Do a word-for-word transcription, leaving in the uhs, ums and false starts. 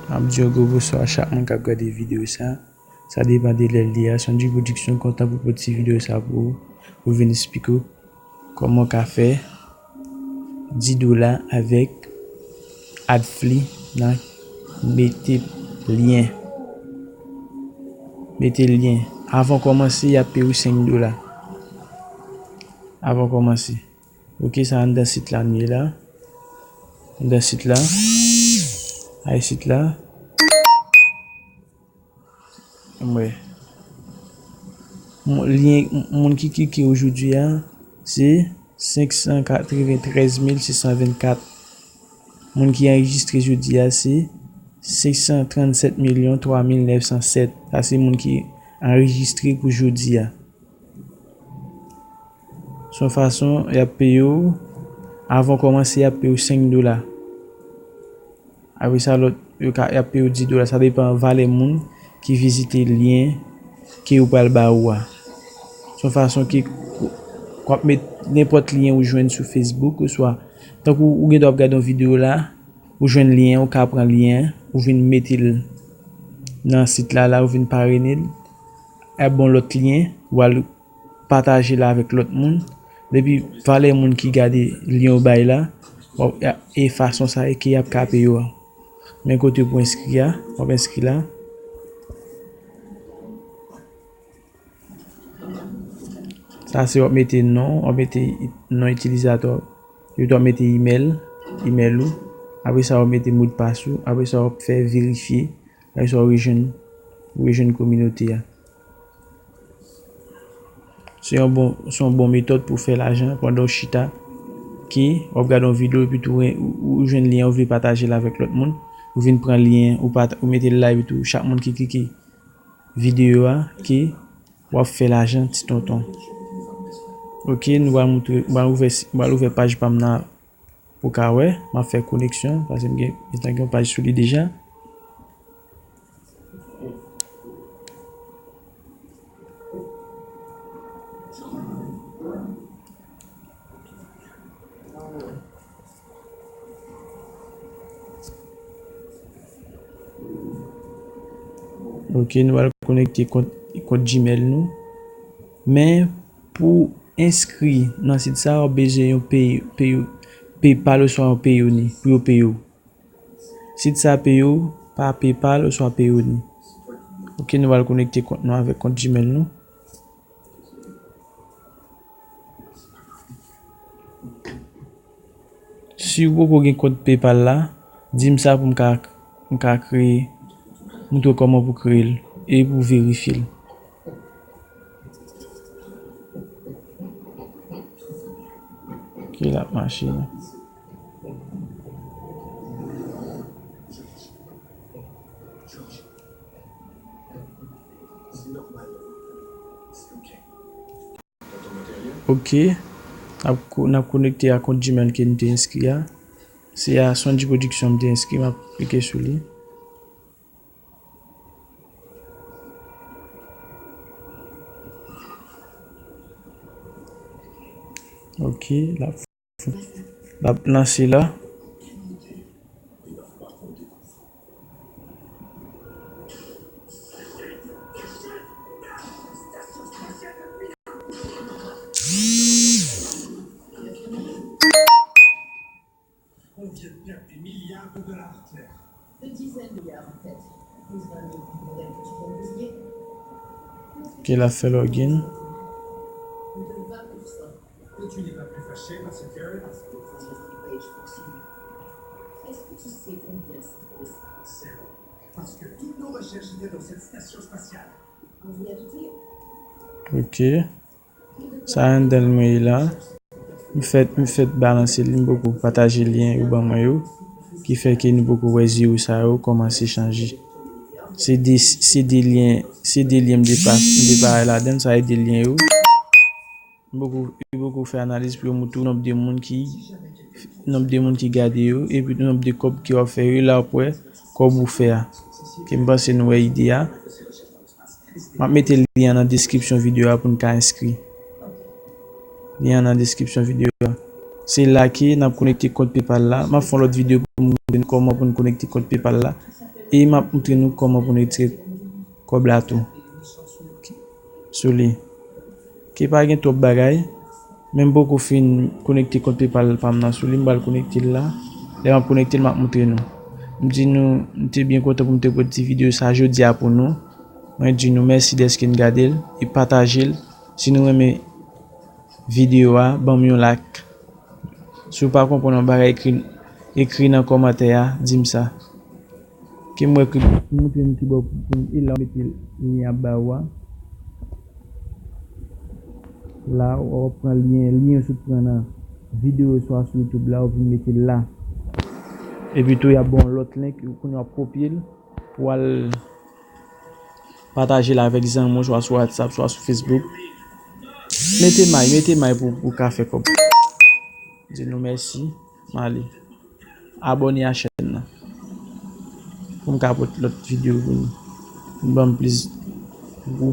M ap di yon gwo bonswa a chak moun k ap gade videyo sa. Sa depann de lè l ye a. Sondji Production kontan pou pote ti videyo sa pou ou, pou vin esplike w kòman w ka fè dis dola avèk Adfly nan mete lyen. Mete lyen. Avan kòmanse, y ap peye w senk dola. Avan kòmanse. Ok, sa anndan sit la nou ye la. Anndan sit la. Ay sit la. Mwen. Moun, lyen, moun ki klike ojodi a, se senk san katreventrèz mil sis san vennkat. Moun ki anrejistre jodi a, se senk san trannsèt milyon twa mil nèf san sèt. Sa se moun ki anrejistre pou jodi a. Se yon fason y ap peye w, avan w kòmanse, y ap peye w senk dola. Apre sa, lòt, yo ka, y ap peye w dis dola. Sa depann valè moun ki vizite lyen ke yo pral ba ou a. Se yon fason ke w ap met nenpòt lyen ou jwenn sou Facebook, oswa, tankou ou gen dwa ap gade yon videyo la, ou jwenn lyen, ou ka pran lyen, ou vin mete l nan sit la, la, ou vin parene l. Y ap ba w lòt lyen, ou al pataje l avèk lòt moun. Depi valè moun ki gade lyen ou bay la, w ap, e fason sa e ke y ap ka peye w a. Men kote pou enskri a, w ap enskri la. Sa se w ap mete non, w ap mete non itilizatè, epi w ap mete imèl, imèl ou. Apre sa, w ap mete modpas ou. Apre sa, w ap fè verifye. Apre sa, w rejwenn, w rejwenn kominote a. Se yon bon, se yon bon metòd pou fè lajan pandan w chita, ke w ap gade yon videyo, epi tou, ou, ou jwenn lyen, ou vle pataje l avèk lòt moun, ou vin pran lyen, ou pat-, ou mete l la, epi tou, chak moun ki klike videyo a, ke w ap fè lajan ti tonton. Ok, nou pral moutre, m pral ouvè, m pral ouvè paj pa m nan pou w ka wè, m ap fè koneksyon, paske m gen, gentan gen yon paj sou li deja. Ok, nou pral konekte kont, kont Gmail nou. Men, pou enskri nan sit sa, w ap bezwen yon pay, pay, PayPal oswa yon Payoneer pou yo peye w. Sit sa peye w pa PayPal oswa Payoneer. Ok, nou pral konekte kont nou avèk kont Gmail nou. Si w poko gen kont PayPal la, di m sa pou m ka, m ka kreye, moutre w kòman pou kreye l e pou verifye l. Ok, l ap mache. Ok. N ap ko-, n ap konekte a kont Gmail ke n te enskri a. Se a Sonji Production m te enskri, m ap klike sou li. Ok, l ap, l ap lanse la. Ok, l ap fè login. Ok. Sa anndan l mwen ye la. M fèk, m fèk balanse li, m poko pataje lyen yo ban mwen yo. Ki fè ke nou poko wè zewo sa yo kòmanse chanje. Se de, se de lyen, se de lyen m te pa, m te pa wè ladan l, sa e de lyen yo. M poko, yo poko fè analiz pou yo moutre w nonb de moun ki, nonb de moun ki gade yo, epi nonb de kòb ke w ap fè yo, la w ap wè kòb ou fè a. Ke m panse nou wè ide a. M ap mete lyen an nan deskripsyon videyo a pou n ka enskri. Lyen an nan deskripsyon videyo a. Se la ke n ap konekte kont PayPal la. M ap fè yon lòt videyo pou m montre nou kòman pou n konekte kont PayPal la. E m ap montre nou kòman pou n retire kòb la tou sou li. Ki pa gen twòp bagay, men m poko fin konekte kont PayPal pa m nan sou li, m pral konekte l la. Lè m ap konekte l, m ap montre nou. M di nou, m te byen kontan pou m te pote ti videyo sa jodi a pou nou. Mwen di nou mèsi dèske n gade l e pataje l. Si nou renmen videyo a, ban m yon like. Si w pa konprann yon bagay, ekri, ekri nan kòmantè a, di m sa. Ke m wè ki, montre m ki bò pou, pou m, e la w mete lyen ap ba ou a. La, w ap pran lyen, lyen sou pran nan videyo swa sou YouTube la, ou vin mete l la. Epi tou, y ap ba w yon lòt link, kounye a w ap kopye l pou w al pataje l avèk zanmi w, swa sou WhatsApp, swa sou Facebook. Mete may, mete may pou, pou w ka fè kòb. Di nou mèsi, m ale. Abòne a chèn nan pou m ka pote lòt videyo pou nou. Ban m plis gou.